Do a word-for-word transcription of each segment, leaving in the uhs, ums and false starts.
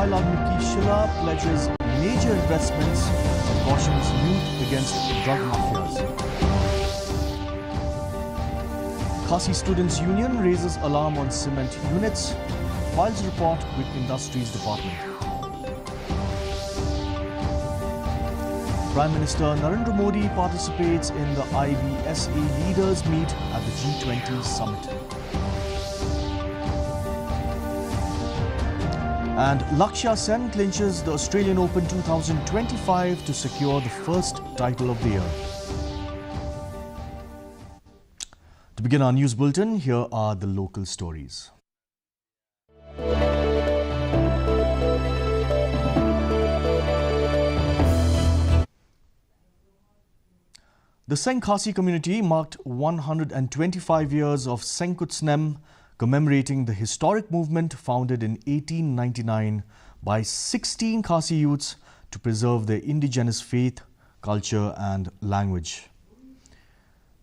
Ladmiki Shylla pledges major investments and cautions youth against drug mafias. Khasi Students Union raises alarm on cement units, files report with Industries Department. Prime Minister Narendra Modi participates in the I B S A leaders meet at the G twenty summit. And Lakshya Sen clinches the Australian Open two thousand twenty-five to secure the first title of the year. To begin our news bulletin, here are the local stories. The Seng Khasi community marked one hundred and twenty-five years of Seng Kutch Snem, commemorating the historic movement founded in eighteen ninety-nine by sixteen Khasi youths to preserve their indigenous faith, culture, and language.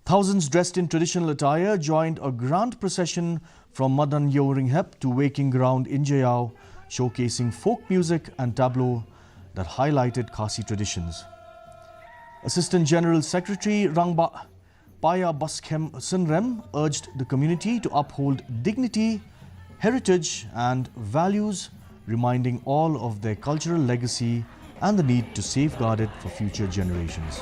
Thousands dressed in traditional attire joined a grand procession from Madan Ïewringhep to Waking Ground in Jaïaw, showcasing folk music and tableau that highlighted Khasi traditions. Assistant General Secretary Rangbah Paya Baskhem Synrem urged the community to uphold dignity, heritage, and values, reminding all of their cultural legacy and the need to safeguard it for future generations.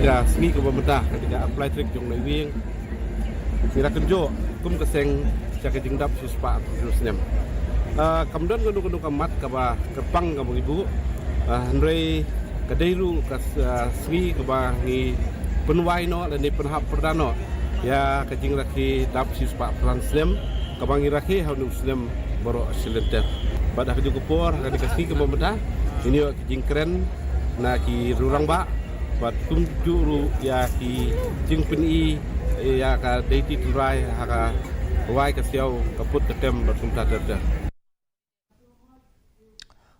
Ka sngi kaba mynta, ka dei ka arphew lai tarik jong u Naiwieng. Ngi la kynjoh kum ka seng sha ka jingdap shispah arphew snem. Ah, kam don kano kano ka mat kaba kyrpang kaba ngi buh. Ah, hynrei ka dei ruh ka s-, ah, sngi kaba ngi pynwai noh lane pynhap pyrda noh ïa ka jingrakhe dap shispah arphew san snem kaba ngi rakhe ha une u snem baroh shi lynter. Bad ha kajuh ka por, ha kane ka sngi kaba mynta, ngin ïoh ki jingkren na ki rangbah bad kumjuh ruh ïa ki jingpyni ïa ka deiti tynrai ha ka rwai ka siaw, ka put ka tem bad kumta ter ter.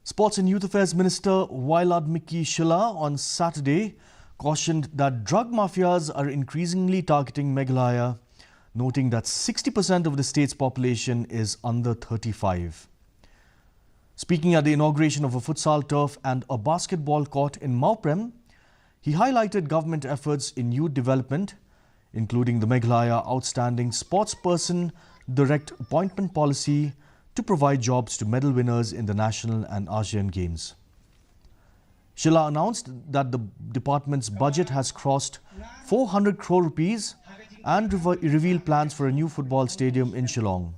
Sports and Youth Affairs Minister Wailadmiki Shylla on Saturday cautioned that drug mafias are increasingly targeting Meghalaya, noting that sixty percent of the state's population is under thirty-five. Speaking at the inauguration of a futsal turf and a basketball court in Mawprem, he highlighted government efforts in youth development, including the Meghalaya Outstanding Sportsperson Direct Appointment Policy to provide jobs to medal winners in the national and Asian Games. Shylla announced that the department's budget has crossed four hundred crore rupees and rev-, revealed plans for a new football stadium in Shillong.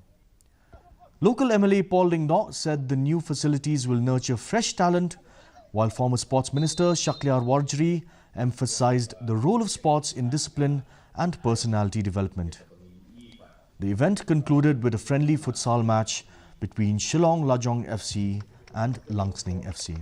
Local M L A Paul Lyngdoh said the new facilities will nurture fresh talent, while former Sports Minister Shakliar Warjri emphasized the role of sports in discipline and personality development. The event concluded with a friendly futsal match between Shillong Lajong F C and Langsning F C.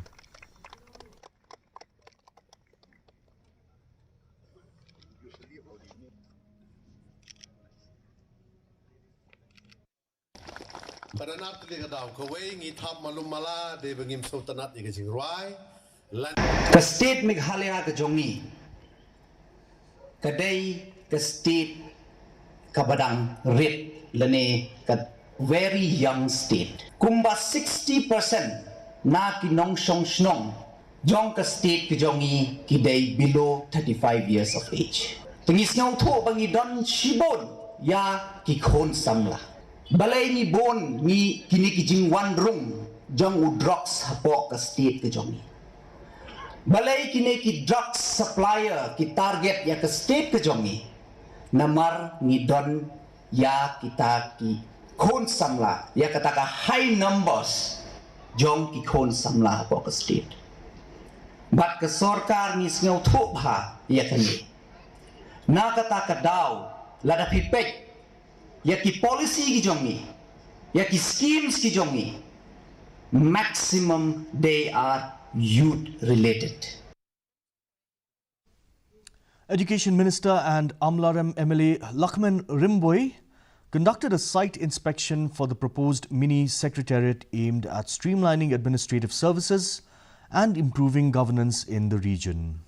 Ka dei na ka daw kawei ngi thap malu mala dei ba ngim sngewtynnat ïa ka jingrwai. Ka state Meghalaya ka jong ngi ka dei ka state kaba dang rit lane ka very young state. Kumba sixty percent na ki nongshong shnong jong ka state ka jong ngi ki dei below thirty-five years of age. Te ngi sngewthuh ba ngi don shibun ïa ki khun samla. Balei ngi bun ngi kine ki jingwan rung jong u drugs hapoh ka state ka jong ngi? Balei kine ki drugs supplier ki target ïa ka state ka jong ngi? Namar ngi don ïa kita ki khun samla, ïa kata ka high numbers jong ki khun samla hapoh ka state. Bad ka sorkar ngi sngewthuh bha ïa kane. Na kata ka daw, lada phi peit ïa ki policy ki jong ngi, ïa ki schemes ki jong ngi, maximum they are youth related. Education Minister and Amlarem M L A Lakhman Rymbui conducted a site inspection for the proposed mini secretariat aimed at streamlining administrative services and improving governance in the region.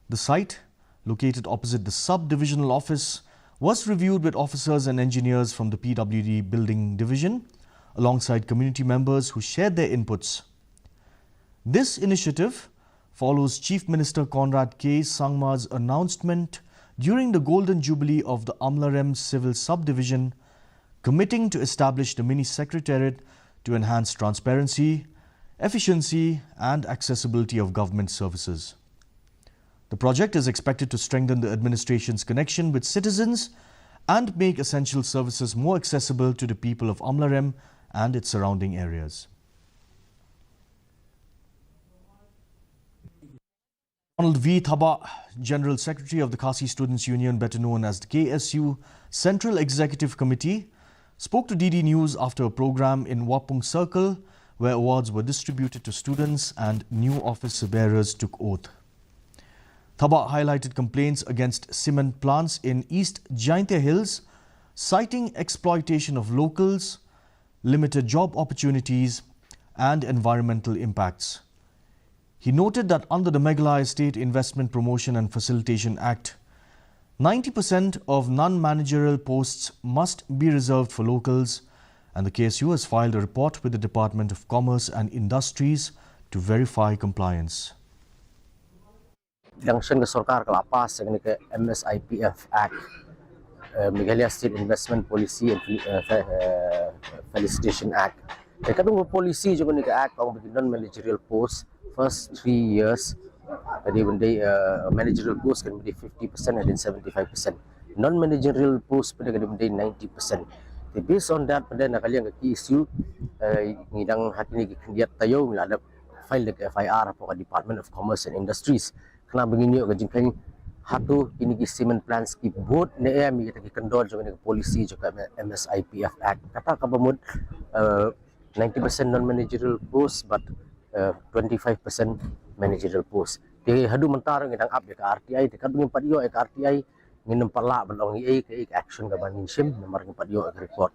The site, located opposite the sub-divisional office, was reviewed with officers and engineers from the P W D Building Division, alongside community members who shared their inputs. This initiative follows Chief Minister Conrad K Sangma's announcement during the Golden Jubilee of the Amlarem Civil Subdivision, committing to establish the mini secretariat to enhance transparency, efficiency, and accessibility of government services. The project is expected to strengthen the administration's connection with citizens and make essential services more accessible to the people of Amlarem and its surrounding areas. Donald V Thabah, General Secretary of the Khasi Students Union, better known as the K S U Central Executive Committee, spoke to D D News after a program in Wapung Circle, where awards were distributed to students and new office bearers took oath. Thabah highlighted complaints against cement plants in East Jaintia Hills, citing exploitation of locals, limited job opportunities, and environmental impacts. He noted that under the Meghalaya State Investment Promotion and Facilitation Act, ninety percent of non-managerial posts must be reserved for locals, and the K S U has filed a report with the Department of Commerce and Industries to verify compliance. Dang shen ka sorkar ka la pass ïa kane ka M S I P F Act, eh, Meghalaya State Investment Policy and Fel-, eh, Fe-, eh, Felicitation Act. Te ka dang policy jong kane ka act ong ba ki non managerial post first three years ka dei ban dei, eh, managerial post kan dei fifty percent and then seventy-five percent. Non managerial post pat ka dei ban dei ninety percent. Te based on that pat na ka liang ka K S U, eh, ngi dang ha kine ki khyndiat taïew ngi la dep file da ka F I R hapoh ka Department of Commerce and Industries. Khnang ba ngin ïoh ka jingkheiñ hato kine ki cement plants ki bud ne em ïa kita ki kyndon jong kane ka policy jong ka M S I P F Act. Kata kaba mut, eh, ninety percent non managerial post but, eh, twenty-five percent managerial post. Te haduh mynta ruh ngi dang ap ïa ka R T I, te katba ngim pat ïoh ïa ka R T I ngin ym pat lah ban ong ei ei ka action kaba ngin shim namar ngim pat ïoh ïa ka report.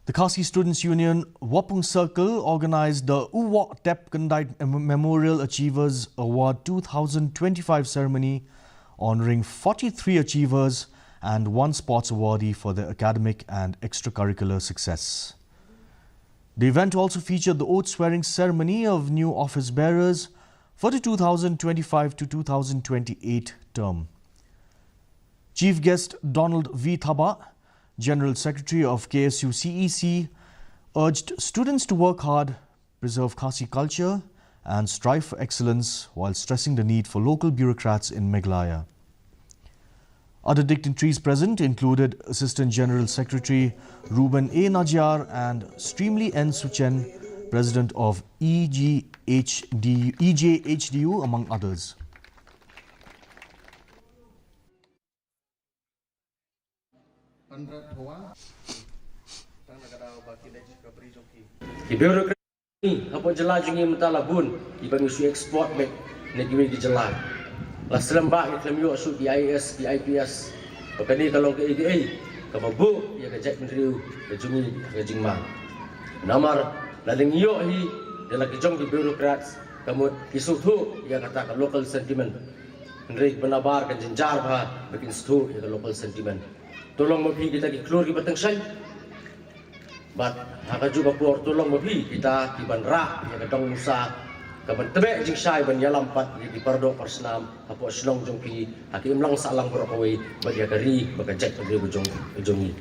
The Khasi Students Union Wapung Circle organized the U Woh Tep Khyndai Mem-, Memorial Achievers Award two thousand twenty-five ceremony, honoring forty-three achievers and one sports awardee for their academic and extracurricular success. The event also featured the oath swearing ceremony of new office bearers for the two thousand twenty-five to two thousand twenty-eight term. Chief Guest Donald V Thabah, General Secretary of K S U C E C, urged students to work hard, preserve Khasi culture, and strive for excellence while stressing the need for local bureaucrats in Meghalaya. Other dignitaries present included Assistant General Secretary Reuben A Najiar and Streamly N Suchen, President of E G H D, E J H D U, among others. Ki bureaucrat hapoh jylla jong ngi mynta la bun kiba ngi shu export beit na kiwei ki jylla. La slem bha ngi khlem ïoh shuh ki I A S, ki I P S. Ba kane ka long kaei kaei kaba buh ïa ka jaitbynriew ka jong ngi ha ka jingma. Namar lada ngi ïoh hi da la ki jong ki bureaucrats ka mut ki sngewthuh ïa kata ka local sentiment. Hynrei kiba nabar kan jynjar bha ba kin sngewthuh ïa ka local sentiment. To long ma phi kita ki khlur kiba tyngshaiñ. Bad ha kajuh ka por to long ma phi kita kiban rah ïa ka dong musa kaban tbeh jingshai ban ïalam pat ïa ki pardoh parsnam hapoh shnong jong phi ha ka imlang sahlang baroh kawei bad ïa ka ri bad ka jaitbynriew ka jong, ka jong ngi.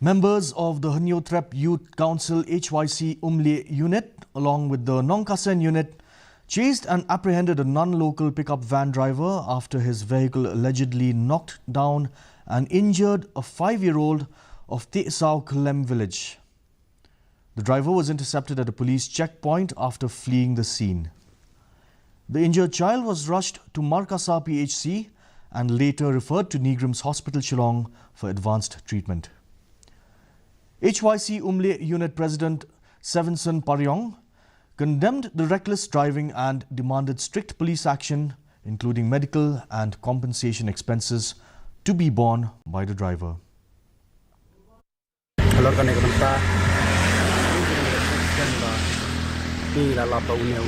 Members of the Hynñiewtrep Youth Council H Y C Umlieh Unit, along with the Nongkasen Unit, chased and apprehended a non-local pickup van driver after his vehicle allegedly knocked down and injured a five-year-old of Tehsau Khlem village. The driver was intercepted at a police checkpoint after fleeing the scene. The injured child was rushed to Markasa P H C and later referred to NEIGRIHMS Hospital Shillong for advanced treatment. H Y C Umlieh Unit President Sevenson Pariong condemned the reckless driving and demanded strict police action, including medical and compensation expenses, to be borne by the driver. Halor kane ka bynta, ba ngi la lap ba une u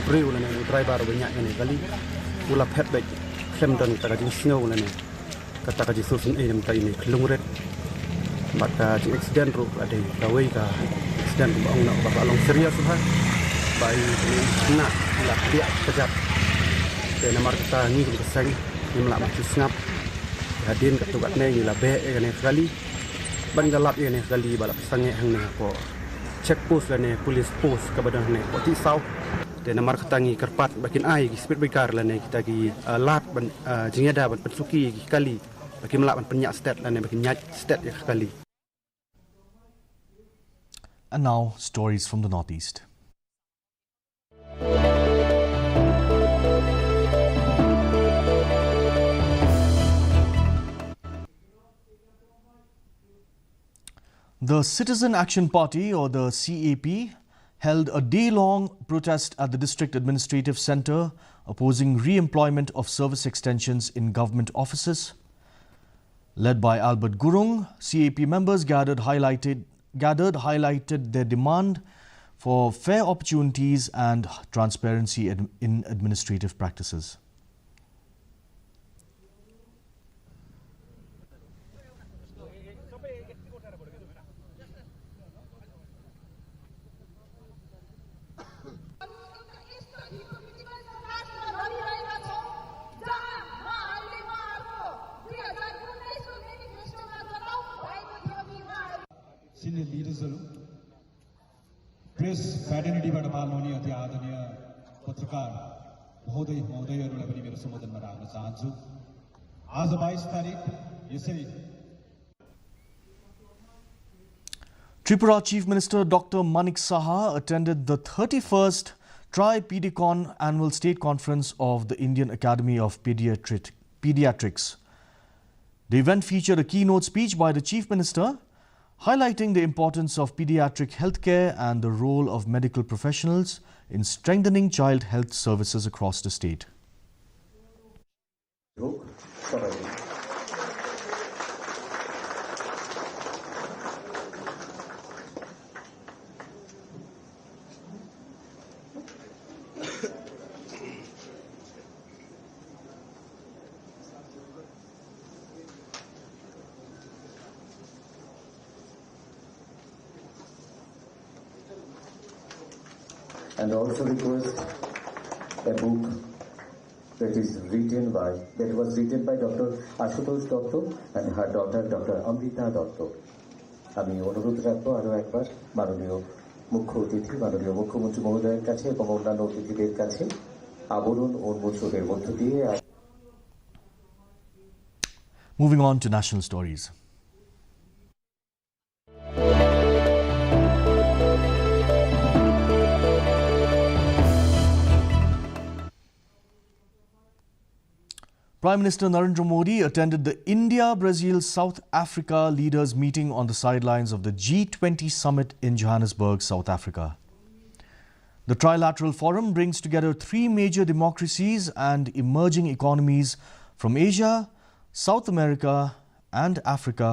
briew lane u driver ba ñiah kane ka kali u la phet beit khlem don kata ka jingsngew lane kata ka jingsngewsynei, namar ine i khlung rit. Bad ka jing accident ruh ka dei kawei ka accident ba ong na ba ka long serious bha, ba i kane i khynnah i la biah kjat. Te namar kata ngi kum ka seng ngim lah ban shu sngap. Hadien katto katne ngi la beh ïa kane ka kali. Ban ka lap ïa kane ka kali ba la pynsangeh hangne hapoh check post lane police post kaba don hangne hapoh Tihsaw. Te namar kata ngi kyrpad ba kin ai ki speed breaker lane kita ki, ah, lad ban, ah, jingïada ban pynsuki ïa ki kali ba kim lah ban pynñiah stet lane ba kin ñiah stet ïa ka kali. And now, stories from the Northeast. The Citizen Action Party, or the C A P, held a day-long protest at the District Administrative Centre, opposing re-employment of service extensions in government offices. Led by Albert Gurung, C A P members gathered highlighted, gathered highlighted their demand for fair opportunities and transparency ad-, in administrative practices. Senior leaders हरू, प्रेस फ्रेटर्निटीबाट पाल्नुहुने अति आदरणीय पत्रकार महोदय महोदयहरूलाई पनि मेरो सम्बोधनमा राख्न चाहन्छु। आज बाइस तारिक यसै Tripura Chief Minister Doctor Manik Saha attended the thirty-first Tri-Pedicon Annual State Conference of the Indian Academy of Pediatric-, Pediatrics. The event featured a keynote speech by the Chief Minister, highlighting the importance of pediatric healthcare and the role of medical professionals in strengthening child health services across the state. And also request a book that is written by, that was written by Doctor Ashutosh Dotto and her daughter Doctor Amrita Dotto. আমি অনুরোধ রাখবো আরও একবার মাননীয় মুখ্য অতিথি, মাননীয় মুখ্যমন্ত্রী মহোদয়ের কাছে এবং অন্যান্য অতিথিদের কাছে আবরণ উন্মোচনের মধ্য দিয়ে। Moving on to national stories. Prime Minister Narendra Modi attended the India-Brazil-South Africa leaders' meeting on the sidelines of the G twenty summit in Johannesburg, South Africa. The trilateral forum brings together three major democracies and emerging economies from Asia, South America, and Africa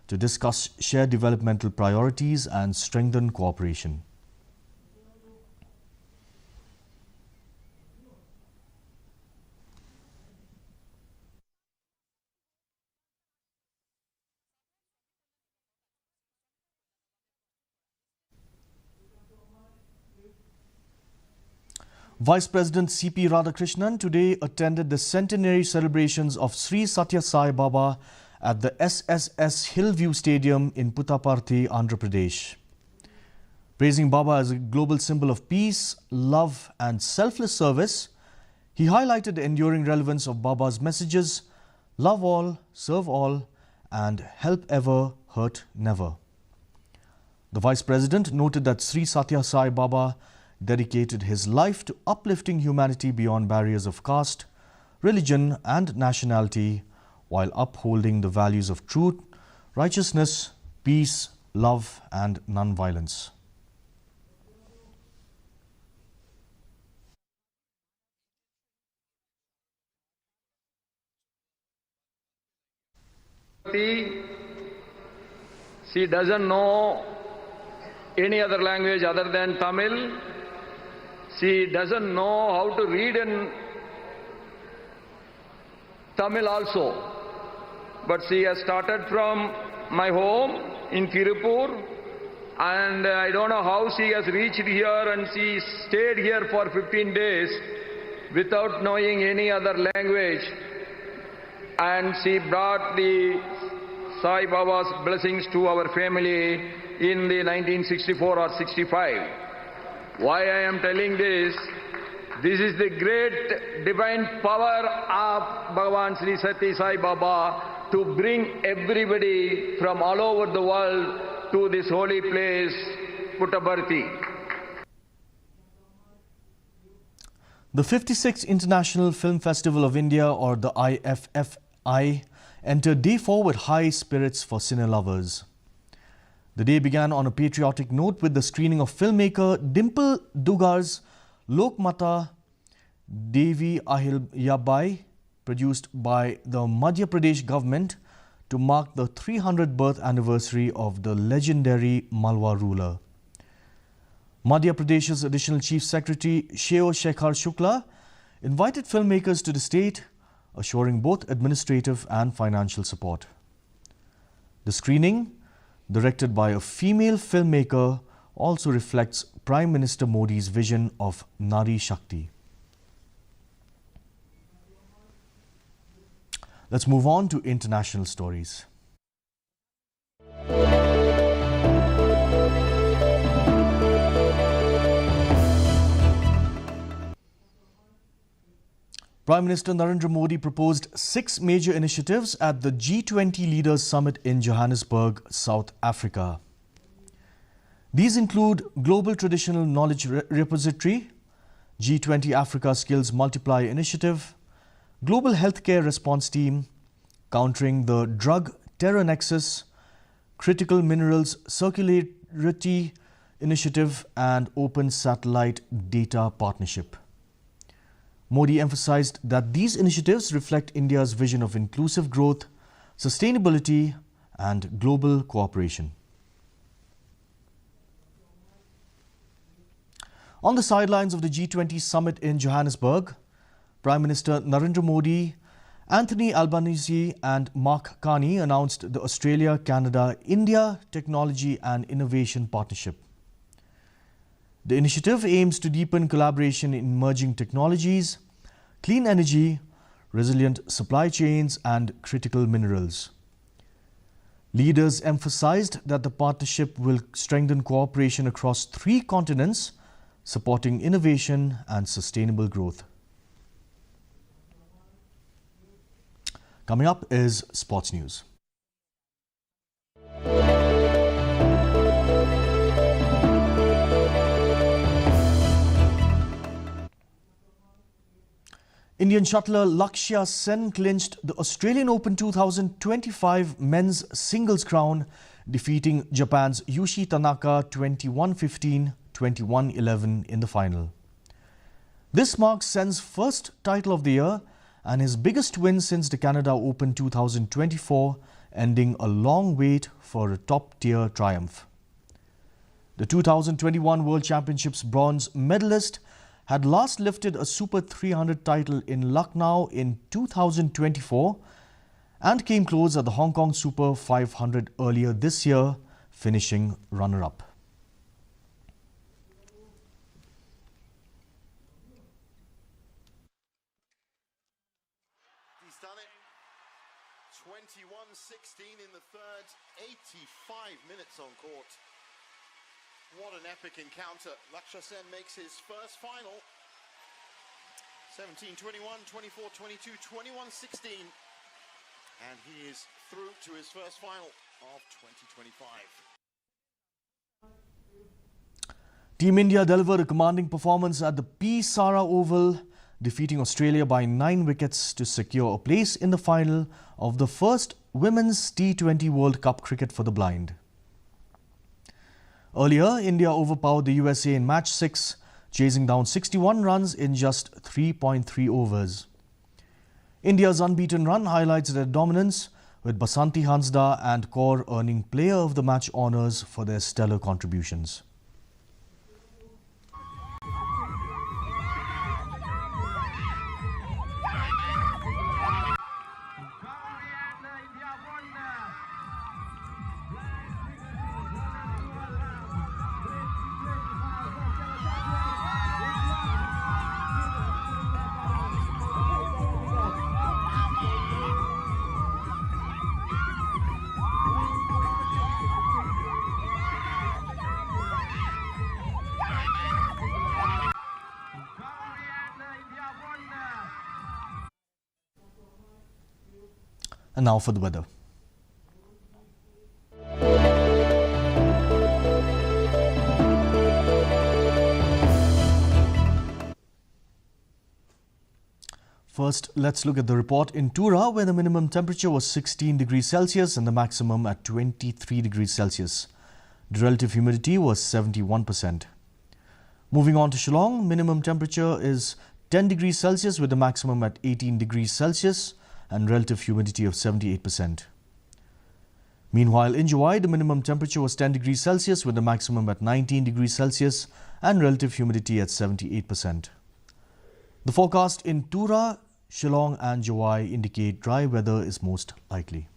to discuss shared developmental priorities and strengthen cooperation. Vice President C P Radhakrishnan today attended the centenary celebrations of Sri Satya Sai Baba at the S S S Hillview Stadium in Puttaparthi, Andhra Pradesh. Praising Baba as a global symbol of peace, love, and selfless service, he highlighted the enduring relevance of Baba's messages, "Love all, serve all, and help ever, hurt never." The Vice President noted that Sri Satya Sai Baba dedicated his life to uplifting humanity beyond barriers of caste, religion, and nationality, while upholding the values of truth, righteousness, peace, love, and non-violence. She doesn't know any other language other than Tamil. She doesn't know how to read in Tamil also. But she has started from my home in Tirupur, and I don't know how she has reached here, and she stayed here for fifteen days without knowing any other language. And she brought the Sai Baba's blessings to our family in the nineteen sixty-four or sixty-five. Why I am telling this? This is the great divine power of Bhagavan Sri Sathya Sai Baba to bring everybody from all over the world to this holy place, Puttaparthi. The fifty-sixth International Film Festival of India, or the I F F I, entered day four with high spirits for cine lovers. The day began on a patriotic note with the screening of filmmaker Dimple Duggar's Lokmata Devi Ahilyabai, produced by the Madhya Pradesh government to mark the three hundredth birth anniversary of the legendary Malwa ruler. Madhya Pradesh's Additional Chief Secretary Sheo Shekhar Shukla invited filmmakers to the state, assuring both administrative and financial support. The screening, directed by a female filmmaker, also reflects Prime Minister Modi's vision of Nari Shakti. Let's move on to international stories. Prime Minister Narendra Modi proposed six major initiatives at the G twenty Leaders Summit in Johannesburg, South Africa. These include Global Traditional Knowledge Re-, Repository, G twenty Africa Skills Multiplier Initiative, Global Healthcare Response Team, Countering the Drug Terror Nexus, Critical Minerals Circularity Initiative, and Open Satellite Data Partnership. Modi emphasized that these initiatives reflect India's vision of inclusive growth, sustainability, and global cooperation. On the sidelines of the G twenty summit in Johannesburg, Prime Minister Narendra Modi, Anthony Albanese, and Mark Carney announced the Australia-Canada-India Technology and Innovation Partnership. The initiative aims to deepen collaboration in emerging technologies, clean energy, resilient supply chains, and critical minerals. Leaders emphasized that the partnership will strengthen cooperation across three continents, supporting innovation and sustainable growth. Coming up is sports news. Indian shuttler Lakshya Sen clinched the Australian Open two thousand twenty-five men's singles crown, defeating Japan's Yushi Tanaka twenty-one fifteen, twenty-one eleven in the final. This marks Sen's first title of the year and his biggest win since the Canada Open two thousand twenty-four, ending a long wait for a top-tier triumph. The two thousand twenty-one World Championships bronze medalist had last lifted a Super three hundred title in Lucknow in two thousand twenty-four and came close at the Hong Kong Super five hundred earlier this year, finishing runner-up. He's done it. Twenty-one sixteen in the third, eighty-five minutes on court. What an epic encounter. Lakshya Sen makes his first final. Seventeen twenty-one, twenty-four twenty-two, twenty-one sixteen. And he is through to his first final of twenty twenty-five. Team India delivered a commanding performance at the P Sara Oval, defeating Australia by nine wickets to secure a place in the final of the first Women's T twenty World Cup Cricket for the Blind. Earlier, India overpowered the U S A in match six, chasing down sixty-one runs in just three point three overs. India's unbeaten run highlights their dominance, with Basanti Hansda and Kaur earning Player of the Match honours for their stellar contributions. And now for the weather. First, let's look at the report in Tura, where the minimum temperature was sixteen degrees Celsius and the maximum at twenty-three degrees Celsius. The relative humidity was seventy-one percent. Moving on to Shillong, minimum temperature is ten degrees Celsius with a maximum at eighteen degrees Celsius and relative humidity of seventy-eight percent. Meanwhile, in Jowai, the minimum temperature was ten degrees Celsius with a maximum at nineteen degrees Celsius and relative humidity at seventy-eight percent. The forecast in Tura, Shillong and Jowai indicate dry weather is most likely.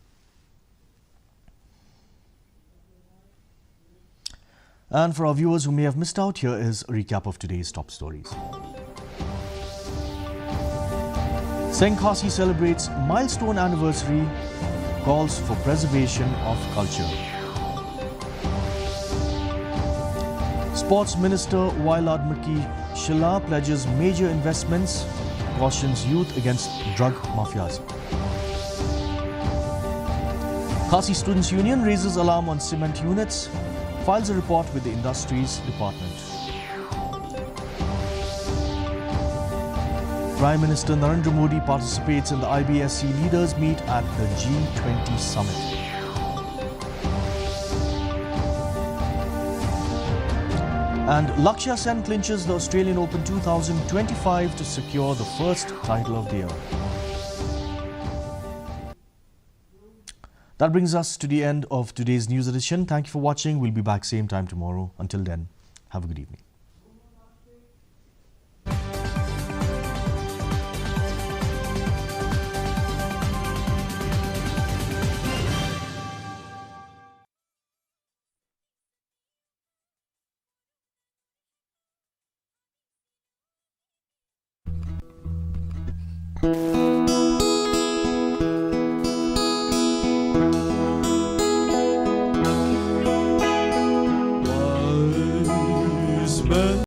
And for our viewers who may have missed out, here is a recap of today's top stories. Seng Khasi celebrates milestone anniversary, calls for preservation of culture. Sports Minister Wailadmiki Shylla pledges major investments, cautions youth against drug mafias. Khasi Students Union raises alarm on cement units, files a report with the Industries Department. Prime Minister Narendra Modi participates in the I B S C leaders meet at the G twenty summit. And Lakshya Sen clinches the Australian Open two thousand twenty-five to secure the first title of the year. That brings us to the end of today's news edition. Thank you for watching. We'll be back same time tomorrow. Until then, have a good evening.